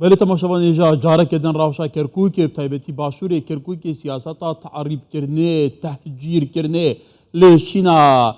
Belê temaşevanê hêja careke din rewşa Kerkûkê bi taybetî başûrê Kerkûkê siyaseta te'rîbkirinê, tehcîrkirinê, lêşîna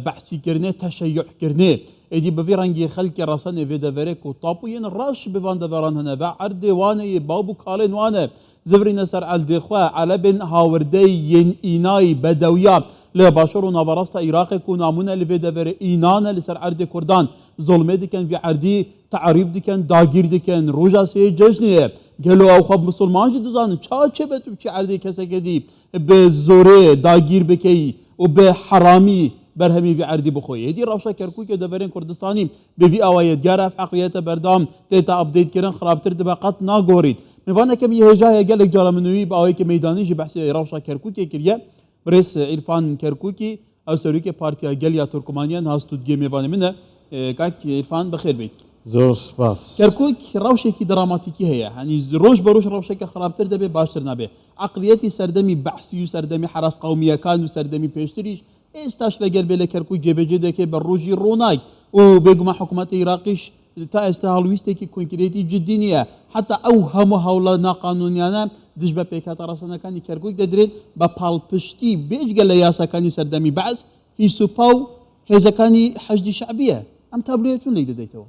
behsîkirinê, teşeyuhkirinê. Êdî bi vî rengî xelkê resenê vê deverê ku tapûyên reş bi van deveran hene ve erdê wan e yê bab û kalên wan e. Zivirîne ser eldê xwe erebên hawirdeyî yên înayî, bedewiya, li başûr û naverasta Iraqê ku namûne li vê deverê înan e li ser erdê Kurdan zulmê dikin vî erdî Te'rîb dikin, dagîr dikin, roja sêyê cejnê ye. Gelo ew xwe bi misilman jî dizanin? Çawa çêbe tu biçî erdê kesekê dî bi zorê dagîr bikeyî û bi heramî berhemê vî erdî bixweyî? Êdî rewşa Kerkûkê û deverên Kurdistanî bi vî awayî ye. Diyar e ev heqîyete berdewam tête updatekirin, xirabtir dibe, qet naguherît. Mêvaneke min yê hêja heye gelek cara min û wî bi awayekî meydanî jî behsê rewşa Kerkûkê kiriye. Birêz Îrfan Kerkûkî ew serokê Partiya Gel ya Turkmaniye niha stûdiyê mêvanê min e. Kak Îrfan bi xêr bêt. Zor spas. Kerkûk rewşekî dramatîkî heye. Henî roj bi roj rewşeke xirabtir debe baştir nabe. Eqliyetî serdemî Be'sî û serdemî Heras Qewmiyekan û serdemî pêştirîş êstaş li gel bê li Kerkûk cêbecê dike bi rojî ronak û bêguman hikûmetê Iraqîş Ta êsta helwîstekî konkrêtî cidî nîye. Heta ew hemû hewla naqanûniyane dij be pêkhata resenekanî Kerkûk de dirêt be palpiştî bêjge li yasakanî serdemî Be'es, hî supa û hêzekanî Heşdî Şe'bî ye. Em tabloya çûn lêk dideytewa.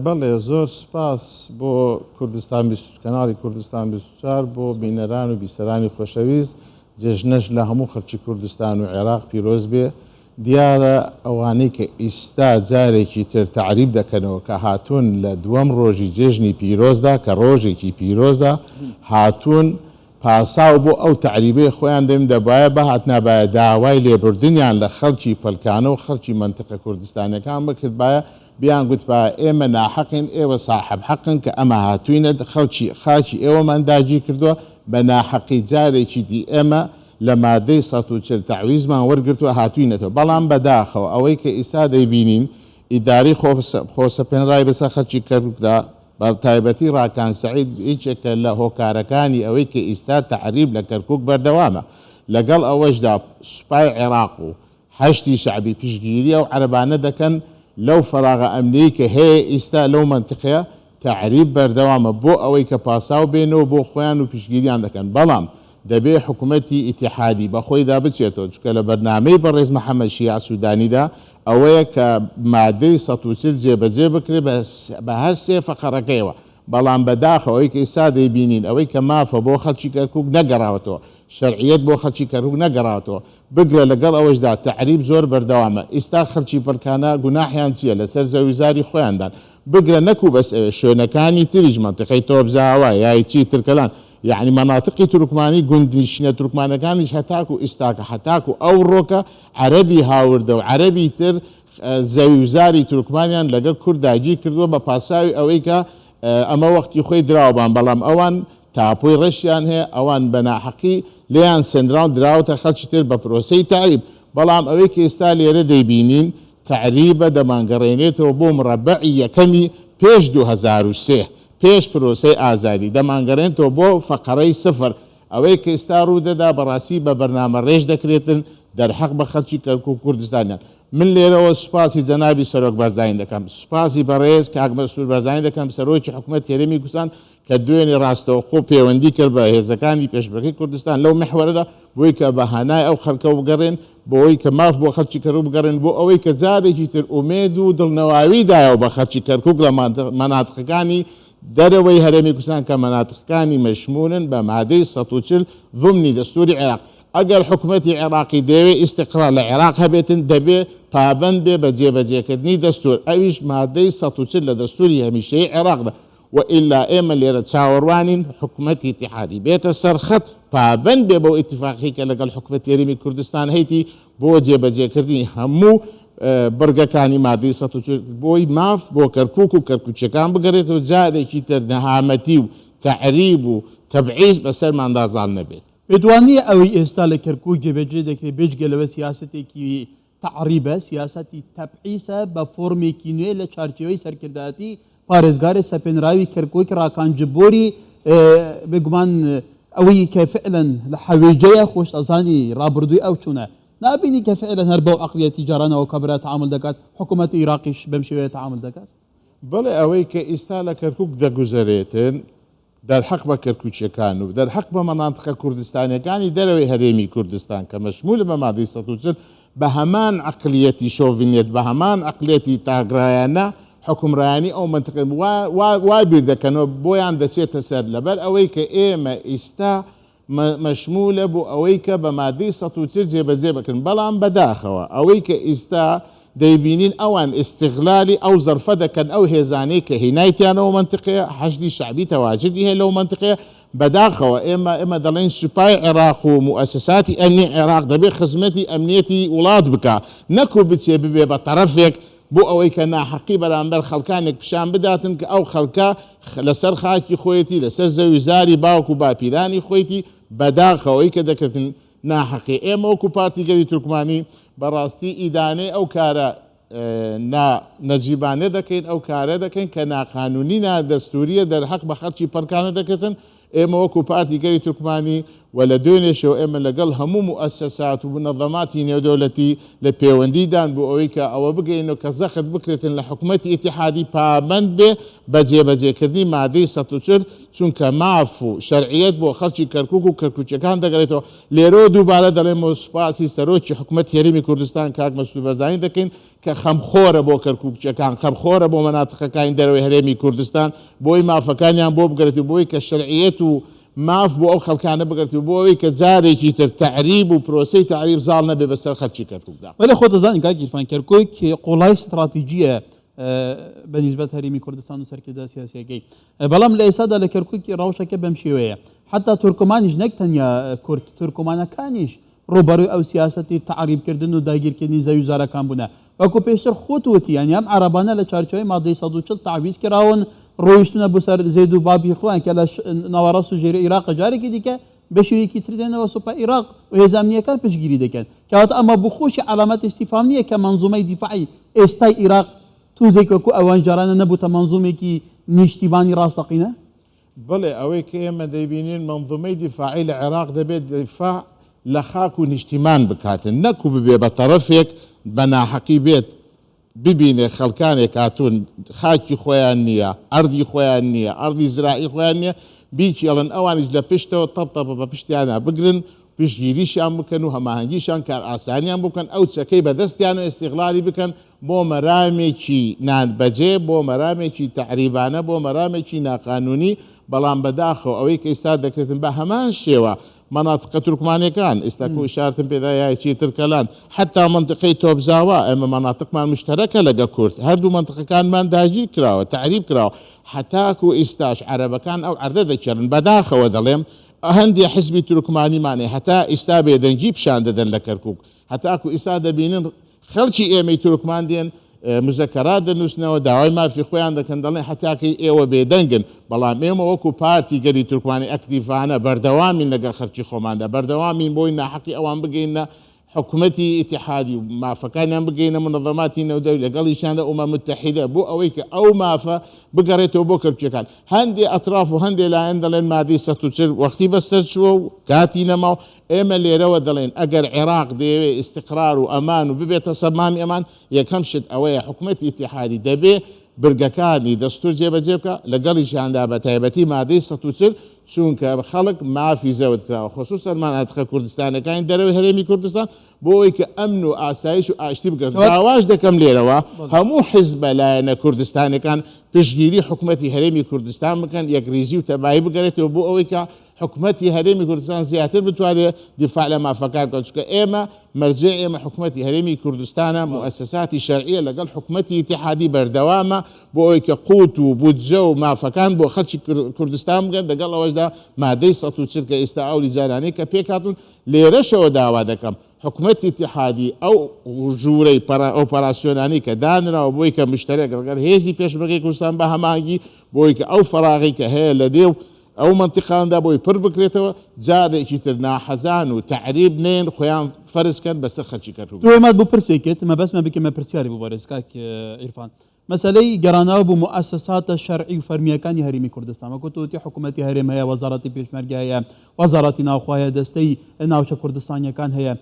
Belê zor spas bo Kurdistan 24 kanalî Kurdistan 24 bo bîneran û bîseranî xweşewîst cejneş li hemû xelkî Kurdistan û Êraq pîroz bê. دیارە ئەوانەی کە ئیستا جارێکی تر تەعریب دەکەنەوە کە هاتوون لە دووەم ڕۆژی جێژنی پیرۆزدا کە ڕۆژێکی پیرۆزە هاتوون پاساو بۆ ئەو تەعریبەی خۆیان دەم دەبایە بهاتنابایە داوای لێبوردنیان لە خەڵکی پەلکانە و خەڵکی مەنتقە کوردستانیەکان بکردبایە بیان گوتبایە ئێمە ناحەقین ئێوە ساحەب حەقن کە ئەمە هاتوینە خەڵکی خاکی ئێوەمان داگیر کردووە بە ناحەقی جارێکی دی ئێمە لە مادەی 140 تەعویزمان وەرگرتووە هاتوینەتەوە بەڵام بەداخەوە ئەوەی کە ئیستا دەیبینین ئیدارەی خۆسەپێنراوی بەسەر خەڵکی کەرکوکدا بە تایبەتی ڕاکان سەعید یەکێکە لە هۆکارەکانی ئەوەی کە ئیستا تەعریب لە کەرکوک بەردەوامە لەگەڵ ئەوەشدا سوپای عێراق و حەشدی شەعبی پشتگیری ئەو عەرەبانە دەکەن لەو فەراغە ئەمنیەی کە هەیە ئیستا لەو مەنتقەیە تەعریب بەردەوامە بۆ ئەوەی کە پاساو بێنەوە بۆ خۆیان و پشتگیریان دەکەن بەڵام دەبێ حکومەتی ئیتیحادی بە خۆیدا بچێتەوە چونکە لە بەرنامەی بەڕێز محەمەد شیاع سودانیدا ئەوەیە کە مادەی 140 جێبەجێ بکرێت بە هەر سێ فەقەرەکەیەوە بەڵام بەداخەوە ئەوەی کە ئیستا دەیبینین ئەوەی کە مافە بۆ خەڵکی کەرکوک نەگەڕاوەتەوە شەرعیەت بۆ خەڵکی کەرکوک نەگەڕاوەتەوە بگرە لەگەڵ ئەوەشدا تەعریب زۆر بەردەوامە، ئیستا خەڵکی پڕکانە گوناحیان چیە لەسەر زەویوزاری خۆیاندان، بگرە نەکو بەس ئەوێ شوێنەکانی تریش مەنتیقەی تۆپزاوا یایچی ترکەلان یەعنی مەناتقی تورکمانی گوندنشینە تورکمانەکانیش هەتاکو ئیستاکە هەتاکو ئەوڕۆکە عەرەبی هاوردە و عەرەبی تر زەویوزاری تورکمانیان لەگەڵ کورد داگیر کردووە بە پاساوی ئەوەی کە ئەمە وەختی خۆی دراوە بەڵام ئەوان تاپۆی ڕەشیان هەیە، ئەوان بە ناحەقی لێیان سەندراون دراوەتە خەڵکی تر بە پرۆسەی تەعریب، بەڵام ئەوەی کە ئێستا لێرە دەیبینین تەعریبە دەمانگەڕێنێتەوە بۆ مڕەبەعی یەکەمی پێش 2003 پێش پرۆسەی ئازادی، دەمانگەڕێنتەوە بۆ فەقەرەی سفر، ئەوەی کە ئێستا ڕوودەدا بەڕاستی بە بەرنامە ڕێژ دەکرێتن دەرحەق بە خەڵکی کەرکوک و کوردستانیان. من لێرەوە سوپاسی جەنابی سەرۆک بارزانی دەکەم، سوپاسی بەڕێز کاک مەسرور بارزانی دەکەم سەرۆکی حکومەتی هەرێمی کوردستان کە دوێنێ ڕاستەوخۆ پێوەندی کرد بە هێزەکانی پێشمەرگەی کوردستان لەو میحوەرەدا بۆی کە بە هانای ئەو خەڵکەوە بگەڕێن بۆی کە ماف بۆ خەڵکی کەرکوک بگەڕێن بۆ ئەوەی کە جارێکی تر ئومێد و دڵنەواوی دایەوە بە خەڵکی کەرکوک لە مەناتقەکانی دەرەوەی هەرێمی کوردستان کە مەناتقەکانی مەشمولن بە مادەی 140 ضمنی دەستوری عێراق. ئەگەر حکومەتی عێراقی دەیەوێ ئیستقرار لە عێراق هەبێتن دەبێ پابەند بێ بە جێبەجێکردنی دەستور ئەویش مادەی 140 لە دەستوری هەمیشەیی عێراقدا وئیلا ئێمە لێرە چاوەڕوانین حکومەتی ئیتیحادی بێتە سەر خەت پابەند بێ بەو ئیتیفاقی کە لەگەڵ حکومەتی هەرێمی کوردستان هەیتی بۆ جێبەجێکردنی هەموو بڕگەکانی مادەی 140 بۆی ماف بۆ کەرکوک و کەرکوکیەکان بگەرێتەوە جارێکی تر نەهامەتی و تەعریب و تەبعیز بەسەرماندا زاڵ نەبێت. پێت وا نییە ئەوەی ئێستا لە کەرکوک جێبەجێ دەکرێت بێجگە لەوە سیاسەتێکی تەعریبە، سیاسەتی تەبعیسە بە فۆرمێکی نوێ لە چارچێوەی سەرکردایەتی پارێزگاری سەپێنراوی کەرکوک ڕاکان جبوری، بێگومان ئەوەی کە فعلەن لە حەویجەیە خۆشت ئەزانی ڕابردووی ئەو چۆنە، نابینی کە فعلەن هەر بەو عەقڵیەتی جارانەوە کابرا تەعامول دەکات، حکومەتی عیراقیش بەم شێوەیە تەعامول دەکات؟ بەڵێ ئەوەی کە ئیستا لە کەرکوک دەگوزەرێتن دەرحەق بە کەرکوکیەکان و دەرحەق بە مەناتقە کوردستانیەکانی دەرەوەی هەرێمی کوردستان کە مەشمولە بە مادەی 140 بە هەمان عەقلیەتی شۆڤینیەت بە هەمان عەقلیەتی تاکڕایانە حوکمڕانی ئەو مەنتقە وا وا وا بیر دەکەنەوە بۆیان دەچێتە سەر لەبەر ئەوەی کە ئێمە ئیستا مەشمولە بۆ ئەوەی کە بە مادەی 140 جێبەجێ بکرن، بەڵام بەداخەوە ئەوەی کە ئیستا دەیبینین ئەوان ئیستغلالی ئەو زەرفە دەکەن، ئەو هێزانەی کە هینایتیانەوە مەنتقەیە، حەشدی شەعبی تەواجدی هەیە لەو مەنتقەیە، بەداخەوە ئێمە ئێمە دەڵێین سوپای عێراق و موئەسەساتی ئەمنی عێراق دەبێ خزمەتی ئەمنیەتی وڵات بکا نەکو بچێ ببێ بە تەرەفێک بۆ ئەوەی کە ناحەقی بەرامبەر خەڵکانێک پیشان بداتن کە ئەو خەڵکە لەسەر خاکی خۆیەتی، لەسەر زەوی زاری باوک و باپیرانی خۆیتی، بەداخەوە ئەوی کە دەکردن ناحەقیە. ئێمە وەکو پارتی گەلی تورکمانی بەڕاستی ئیدانەی ئەو کارە نا نەجیبانە دەکەین، ئەو کارە دەکەین کە ناقانونی نادەستوریە دەرحەق بە خەڵکی پەرکانە دەکردن، ئێمە وەکو پارتی گەلی تورکمانی و لە دوێنێشەوە ئێمە لەگەڵ هەموو موئەسەسات و مونەزەماتی نێودەولەتی لە پێوەندیدان بۆ ئەوەی کە ئەوە بگەینەوە کە زەخت بکرێتن لە حکومەتی ئیتیحادی پابەند بێ بە جێبەجێکردنی مادەی 140 چونکە ماف و شەرعیەت بۆ خەڵکی کەرکوک و کەرکوکیەکان دەگەرێتەوە. لێرەوە دووبارە دەڵێمەوە سوپاسی سەرۆکی حکومەتی هەرێمی کوردستان کاک مەسرور بەرزانی دەکەین کە خەمخۆرە بۆ کەرکوکچیەکان، خەمخۆرە بۆ مەناتقەکانی دەرەوەی هەرێمی کوردستان، بۆی مافەکانیان بۆ بگەرێت و بۆی کە شەرعیەت و ماف بۆ ئەو خەڵکانە بگەرێت و بۆ ئەوەی کە جارێکی تر تەعریب و پرۆسەی تەعریب زاڵ نەبێ بەسەر خەڵکی کەرکوکدا. وەلێ خۆت دەزانی کاک عیرفان کەرکوک قوڵایی ستڕاتیجیە بە نیسبەت هەرێمی کوردستان و سەرکردە سیاسیەکەی، بەڵام لە ئێستادا لە کەرکوک ڕەوشەکە بەم شێوەیە، حەتا تورکمانیش نەک تەنیا کورد، تورکمانەکانیش ڕووبەڕووی ئەو سیاسەتی تەعریبکردن و داگیرکردنی زەوی و زارەکان بوونە. وەکو پێشتر خۆت وتی یانی ئەم عەرەبانە لە چوارچێوەی مادەی 140 تەعویز کراون، ڕۆیشتوونە بۆ سەر زێد و بابی خۆیان کە لە ناوەڕاست و ژێری ئیراقە، جارێکی دیکە بە شێوەیەکی تر دێنەوە سوپای ئیراق و هێزە ئەمنییەکان پشتگیری دەکەن. کەواتە ئەمە بۆ خۆشی عەلامەت ئیستیفهام نییە کە مەنزومەی دیفاعی ئێستای ئیراق توزێک وەکو ئەوان جارانە نەبووتە مەنزومێکی نیشتیمانی ڕاستەقینە؟ بەڵێ ئەوەی کە ئێمە دەیبینین مەنزومەی دیفاعی لە عێراق دەبێت دیفاع لە خاک و نیشتیمان بکاتن نەکو ببێ بە تەڕەفێک بە ناحەقی بێت ببینێ خەڵکانێک هاتوون خاکی خۆیان نییە ئەردی خۆیان نییە ئەردی زراعی خۆیان نییە بیکێڵن ئەوانیش لە پشتەوە تەپ تەپە بە پشتیانا بگرن پشتگیریشیان بکەن و هەماهەنگیشیان کارئاسانیان بۆ بکەن ئەو چەکەی بەدەستیان و ئیستیغلالی بکەن بۆ مەرامێکی نابەجێ، بۆ مەرامێکی تەعریبانە، بۆ مەرامێکی ناقانونی، بەڵام بەداخەوە ئەوەی کە ئیستا دەکرێتن بە هەمان شێوە مەناتقە تورکمانیەکان، ئیستا کو ئیشارەتم پێدا یایچی ترکەلان، حەتا مەنتقەی تۆپزاوا، ئێمە مەناتقمان مشتەرەکە لەگە کورد، هەردوو مەنتقەکانمان داگیر کراوە، تەعریب کراوە، حەتاکو ئیستاش عەرەبەکان ئەو عەردە دەکێڵن، بەداخەوە دەڵێم هەندێ حزبی تورکمانیمان هەیە هەتا ئیستا بێدەنگی پیشان دەدەن لە کەرکوک، هەتاکو ئیستا دەبینن خەڵکی ئێمەی تورکمان دێن مزەکەرات دەنووسنەوە داوای مافی خۆیان دەکەن دەڵێن هەتاکەی ئێوە بێدەنگن بەڵام ئێمە وەکو پارتی گەلی تورکمانی ئەکتیڤانە بەردەوامین لەگەڵ خەڵکی خۆماندا بەردەوامین بۆی ناحەقی ئەوان بگەینە حکومەتی ئیتیحادی و مافەکانیان بگەینە منەظەماتی نێودەولی لەگەڵیشیاندا ئومە متحیدە بۆ ئەوەی کە ئەو مافە بگەڕێتەوە بۆ کەرکوکیەکان هەندێ ئەتراف و هەندێ لایەن دەڵێن مادەی 140 وەختی بەسەر چووە و کاتی نەما و ئێمە لێرەوە دەڵێین ئەگەر عێراق دەیەوێ ئیستیقرار و ئەمان و ببێتە سەمامی ئەمان، یەکەم شت ئەوەیە حکومەتی ئیتیحادی دەبێ برگەکانی دەستور جێبەجێ بکا، لەگەڵیشیاندا بەتایبەتی مادەی 140، چونکە خەڵک مافی زەوت کراوە، خسوسەن مەناتقە کوردستانیەکانی دەرەوەی هەرێمی کوردستان، بۆ ئەوەی کە ئەمن و ئاسایش و ئاشتی بکەن. داواش دەکەم لێرەوە هەموو حزبە لایەنە کوردستانیەکان پشتگیری حکومەتی هەرێمی کوردستان بکەن، یەکریزی و تەبایی بگەرێتەوە بۆ ئەوەی کە حکومەتی هەرێمی کوردستان زیاتر بتوانێت دیفاع لە مافەکان بکات، چونکە ئێمە مەرجەی ئێمە حکومەتی هەرێمی کوردستانە، موئەسەساتی شەرعیە لەگەڵ حکومەتی ئیتیحادی بەردەوامە بۆ ئەوەی کە قوت و بودجە و مافەکان بۆ خەڵکی کوردستان بگەن، لەگەڵ ئەوەشدا مادەی 140 کە ئێستا ئەو لیجانانەی کە پێکهاتوون، لێرەشەوە داوا دەکەم حکومەتی ئیتیحادی ئەو ژوورەی ئۆپەراسیۆنانەی کە دانراوە بۆی کە مشتەرەک لەگەڵ هێزی پێشمەرگەی کوردستان بە هەماهەنگی بۆی کە ئەو فەراغەی کە هەیە لە نێو ئەو مەنتیقاندا بۆی پر بکرێتەوە، جارێکی تر ناحەزان و تەعریب نەیەن خۆیان فەرز کەن بەسەر خەلکی کەرکوک. تۆ هێمات بۆ پرسێکت مەبەستمە بکەمە پرسیاری بۆ بەرێز کاک عیرفان مەسەلەی گەرانەوە بۆ موئەسەساتە شەرعی و فەرمییەکانی هەرێمی کوردستان وەکو تۆ وتی حکوومەتی هەرێم هەیە وەزاڕەتی پێشمەرگە هەیە وەزاڕەتی ناوخۆ هەیە دەستەی ناوچە کوردستانیەکان هەیە.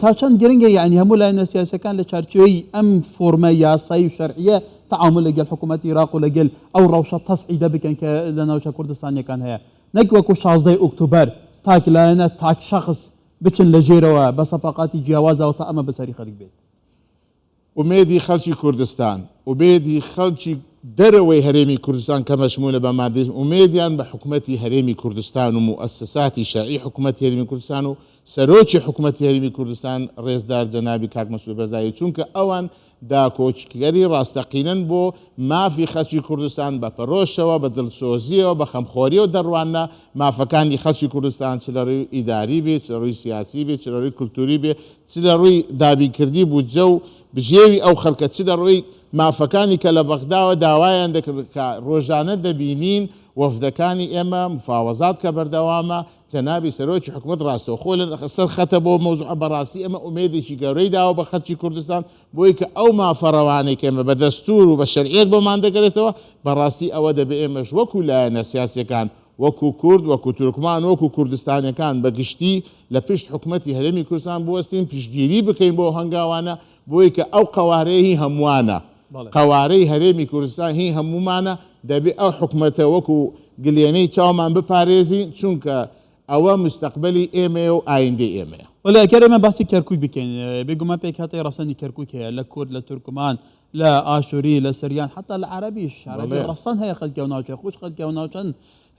تا چەند گرنگە یەعنی هەموو لایەنە سیاسیەکان لە چارچێوەی ئەم فۆرمە یاسایی و شەرعیە تەعامول لەگەل حکوومەتی ئیراق و لەگەل ئەو ڕەوشە تەسعیدە بکەن کە لە ناوچە کوردستانیەکان هەیە نەک وەکو 16 ئۆکتۆبەر تاک لایەنە تاک شەخس بچن لە ژێرەوە بە سەفاقاتی جیاوازەوە تا ئەمە بەسەری خەلک بێت. ئومێدی خەڵکی کوردستان، ئومێدی خەڵکی دەرەوەی هەرێمی کوردستان کە مەشمولە بە ماددی ئومێدیان بە حکومەتی هەرێمی کوردستان و موئەسەساتی شەرعی حکومەتی هەرێمی کوردستان و سەرۆکی حکومەتی هەرێمی کوردستان ڕێزدار جەنابی کاک مەسعود بەرزانی چونکە ئەوان داکۆکیکەری ڕاستەقینەن بۆ مافی خەڵکی کوردستان بە پەرۆشەوە بە دڵسۆزیەوە بە خەمخۆریەوە دەڕواننە مافەکانی خەڵکی کوردستان چ لە ڕووی ئیداری بێ چ لە ڕووی سیاسی بێ چ لە ڕووی کولتوری بێ چ لە ڕووی دابینکردنی بودجە و بژێوی ئەو خەڵکە، چ لە ڕووی مافەکانی کە لە بەغداوە داوایان دەکرد کە ڕۆژانە دەبینین وەفدەکانی ئێمە مفاوەزات کە بەردەوامە، جەنابی سەرۆکی حکومەت ڕاستەوخۆ لە سەر خەتە بۆ مەوزوعە، بەڕاستی ئێمە ئومێدێکی گەورەی داوە بە خەڵکی کوردستان بۆی کە ئەو مافە ڕەوانەی کە ئێمە بە دەستوور و بە شەرعیەت بۆمان دەگەرێتەوە، بەڕاستی ئەوە دەبێ ئێمەش وەکوو لایەنە سیاسیەکان وەکو کورد، وەکو تورکمان، وەکو کوردستانیەکان بە گشتی لە پشت حکومەتی هەرێمی کوردستان بوەستین، پشتگیری بکەین بۆ ئەو هەنگاوانە، بۆی کە ئەو قەوارەیە هی هەمووانە، قەوارەی هەرێمی کوردستان هی هەموومانە، دەبێ ئەو حکومەتە وەکو گلێنەی چاومان بپارێزین، چونکە ئەوە موستەقبەلی ئێمەیە و ئایندەی ئێمەیە. وەلێ ئەگەر ئێمە باسی کەرکوک بکەین، بێگومان پێکهاتەی ڕەسەنی کەرکوک هەیە، لە کورد، لە تورکمان، لە ئاشوری، لە سریان، حەتا لە عەرەبیش، عەرەبی ڕەسەن هەیە خەلکی ئەو ناوچەیە، خۆش خەلکی ئەو ناوچەن.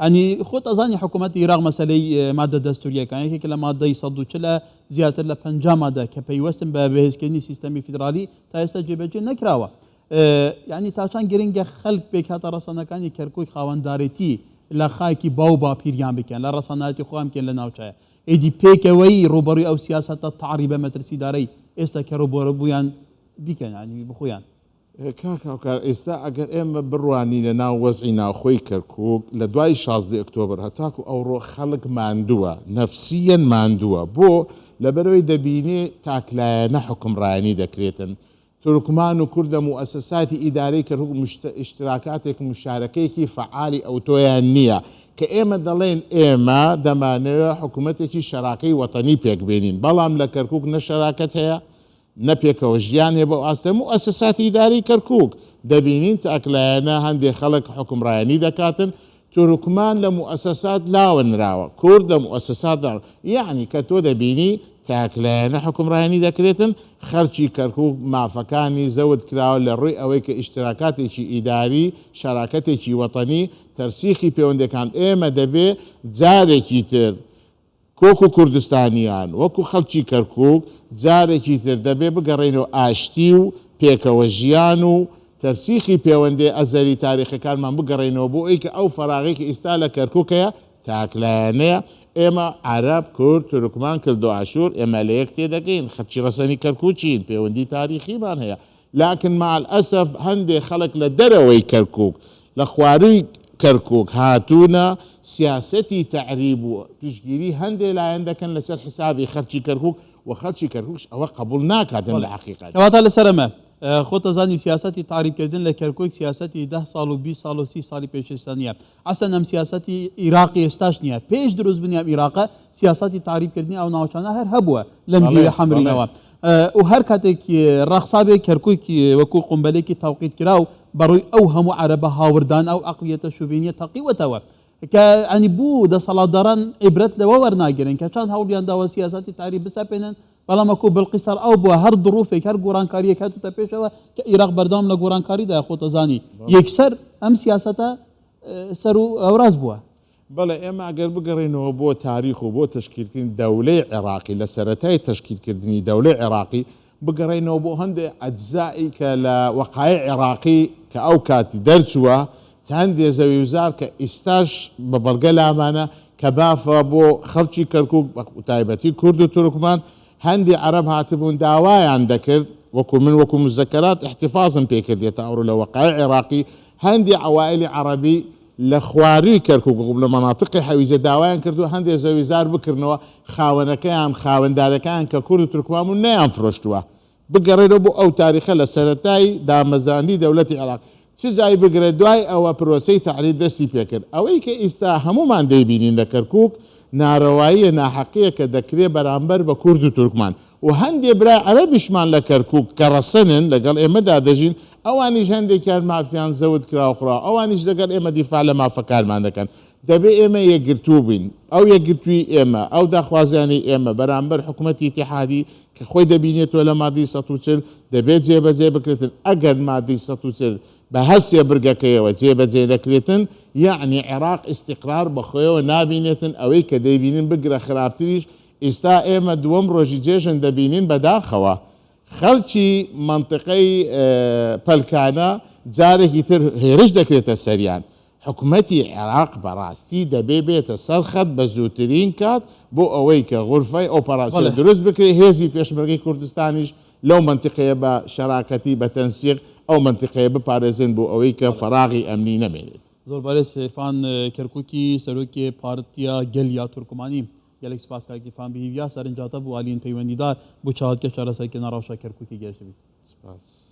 یانی خۆت ئەزانی حکوومەتی ئیراق مەسەلەی مادە دەستوریەکان یەکێک لە مادەی 140 زیاتر لە 50 مادە کە پەیوەستن بە بەهێزکردنی سیستەمی فیدرالی تا ئێستا جێبەجێ نەکراوە. یعنی تا چەند گرنگە خەلک پێکهاتە ڕەسەنەکانی کەرکوک خاوەندارێتی لە خاکی باو باپیریان بکەن، لە ڕەسەنایەتی خۆیان بکەن لە ناوچەیە، ئیدی پێکەوەی ڕووبەڕووی ئەو سیاسەتە تەعریبە مەترسیدارەی ئێستا کە ڕووبەڕوویان بیکەن یانی بخۆیان. کاک هاوکار ئێستا ئەگەر ئێمە بڕوانینە ناو وەزعی ناوخۆی کەرکوک لە دوای 16 ئۆکتۆبەر هەتاکو ئەوڕۆ خەڵک ماندووە نەفسیەن ماندووە بۆ لەبەرئەوەی دەبینێ تاکلایەنە حوکمڕانی دەکرێتن تورکمان و کورد لە موئەسەساتی ئیدارەی کەرکوک ئیشتراکاتێک موشارەکەیەکی فەعالی ئەوتۆیان نییە کە ئێمە دەڵێین ئێمە دەمانەوێ حکومەتێکی شەراکەی وەتەنی پێکبێنین بەڵام لە کەرکوک نە شەراکەت هەیە نە پێکەوە ژیان هەیە بەو ئاستە موئەسەساتی ئیدارەی کەرکوک دەبینین تاکلایەنە هەندێ خەڵک حوکمڕانی دەکاتن تورکمان لە موئەسەسات لاوە نراوە، کورد لە موئەسەسات لاوە، یەعنی کە تۆ دەبینی تاکلایەنە حوکمڕانی دەکرێتن، خەلکی کەرکوک مافەکانی زەوت کراوە لە ڕووی ئەوەی کە ئیشتراکاتێکی ئیداری، شەراکەتێکی وەتەنی، تەرسیخی پێوەندیەکان، ئێمە دەبێ جارێکی تر وەکو کوردستانیان، وەکو خەڵکی کەرکوک جارێکی تر دەبێ بگەڕێینەوە ئاشتی و پێکەوە ژیان و تەرسیخی پێوەندێ ئەزەلی تاریخەکانمان بگەڕێینەوە بۆ ئەوی کە ئەو فەراغەی کە ئیستا لە کەرکوک هەیە تاکلایەنەیە ئێمە عەرەب، کورد، تورکمان، کلدۆئاشور ئێمە لەیەک تێدەگەین خەڵکی ڕەسەنی کەرکوکین پێوەندی تاریخیمان هەیە لەکن مع الاسف هەندێ خەڵک لە دەرەوەی کەرکوک لە خوارووی کەرکوک هاتوونە سیاسەتی تەعریب و پشتگیری هەندێ لایەن دەکەن لەسەر حسابی خەلکی کەرکوک و خەلکی کەرکوکش ئەوە قبوڵ ناکاتن لە حەقیقەت. کەواتە لەسەر ئەمە خۆت ئەزانی سیاسەتی تەعریبکردن لە کەرکوک سیاسەتی دە ساڵ و 20 ساڵ و 30 ساڵی پێش ئێستا نییە ئەسلەن ئەم سیاسەتی ئیراقی ئێستاش نییە پێش دروستبوونی ئەم ئیراقە سیاسەتی تەعریبکردنی ئەو ناوچانە هەر هەبووە لەم دیوی حەمرینەوە و هەر کاتێک ڕەخسابێ کەرکوک وەکو قومبەلێکی تەوقیت کراو بەڕووی ئەو هەموو عەرەبە هاوردان ئەو عەقڵیەتە شوڤێنیە تەقیوەتەوە کە ئەنی بوو دەسەڵاتداران عیبرەت لەوە وەرناگرن کە چەند هەوڵیان داوە سیاسەتی تەعریب بسەپێنن بەڵام وەکو بڵقی سەر ئاو بووە هەر ظروفێک هەر گۆڕانکاریەک هاتوتە پێشەوە کە ئیراق بەردەوام لە گۆڕانکاریدایە خۆتەزانی یەکسەر ئەم سیاسەتە سەر و هەوراز بووە. بەڵێ ئێمە ئەگەر بگەڕێینەوە بۆ تاریخ و بۆ تەشکیلکردنی دەولەی عێڕاقی لە سەرەتای تەشکیلکردنی دەولەی عێڕاقی بگەڕێینەوە بۆ هەندێ ئەجزائی کە لە وەقایع عێڕاقی کە ئەو کاتی دەرچووە هەندێ زەویوزار کە ئیستاش بە بەڵگە لامانە کە بافە بۆ خەڵکی کەرکوک بە تایبەتی کورد و تورکمان هەندێ عەرەب هاتبوون داوایان دەکرد وەکو من وەکو مزەکەرات ئیحتیفازم پێ کردیە تا ئەوڕۆ لە وەقایع عێڕاقی هەندێ عەوائیلی عەڕەبی لە خوارووی کەرکوک و لە مەناتقی حەویجە داوایان کردووە هەندێ زەوی زار بکڕنەوە، خاوەنەکەیان، خاوەندارەکەیان کە کورد و تورکمان بوون نەیانفرۆشتووە. بگەڕێنەوە بۆ ئەو تاریخە لە سەرەتای دامەزراندنی دەولەتی عێراق چ جای بگرە دوای ئەوە پرۆسەی تەعریب دەستی پێکرد. ئەوەی کە ئیستا هەموومان دەیبینین لە کەرکوک نارەواییە، ناحەقییە کە دەکرێ بەرامبەر بە کورد و تورکمان. و هەندێ برای عەرەبیشمان لە کەرکوک کە ڕەسەنن لەگەڵ ئێمەدا دەژین ئەوانیش هەندێکیان مافیان زەوت کرا و خوراوە ئەوانیش لەگەڵ ئێمە دیفاع لە مافەکانمان دەکەن دەبێ ئێمە یەکگرتوو بین ئەو یەکگرتووی ئێمە ئەو داخوازیانەی ئێمە بەرامبەر حکومەتی ئیتیحادی کە خۆی دەبینێتەوە لە مادەی 140 دەبێت جێبەجێ بکرێتن ئەگەر مادەی 140 بە هەر سێ برگەکەیەوە جێبەجێ نەکرێتن یەعنی عێراق ئیستیقرار بەخۆیەوە نابینێتن ئەوەی کە دەیبینین بگرە خراپتریش ئیستا ئێمە دووەم ڕۆژی جێژن دەبینین بەداخەوە خەڵکی مەنتیقەی پەلکانە جارێکی تر هێرش دەکرێتە سەریان حکومەتی عێراق بەڕاستی دەبێ بێتە سەر خەت بە زووترین کات بۆ ئەوەی کە غورفەی ئۆپەراسیۆن دروست بکرێ هێزی پێشمەرگەی کوردستانیش لەو مەنتیقەیە بە شەراکەتی بە تەنسیق ئەو مەنتیقەیە بپارێزن بۆ ئەوەی کە فەراغی ئەمنی نەمێنێت. زۆر بەرێز عیرفان کەرکوکی سەرۆکی پارتیا گەل یا تورکمانی گەلێک سپاس کاک عیرفان بهیویا سەرنجاتە بو ئالین پەیوەندیدار بو چاوتکە چارەسەرکردنا رەوشا کەرکوکی گەشتبیت. سپاس.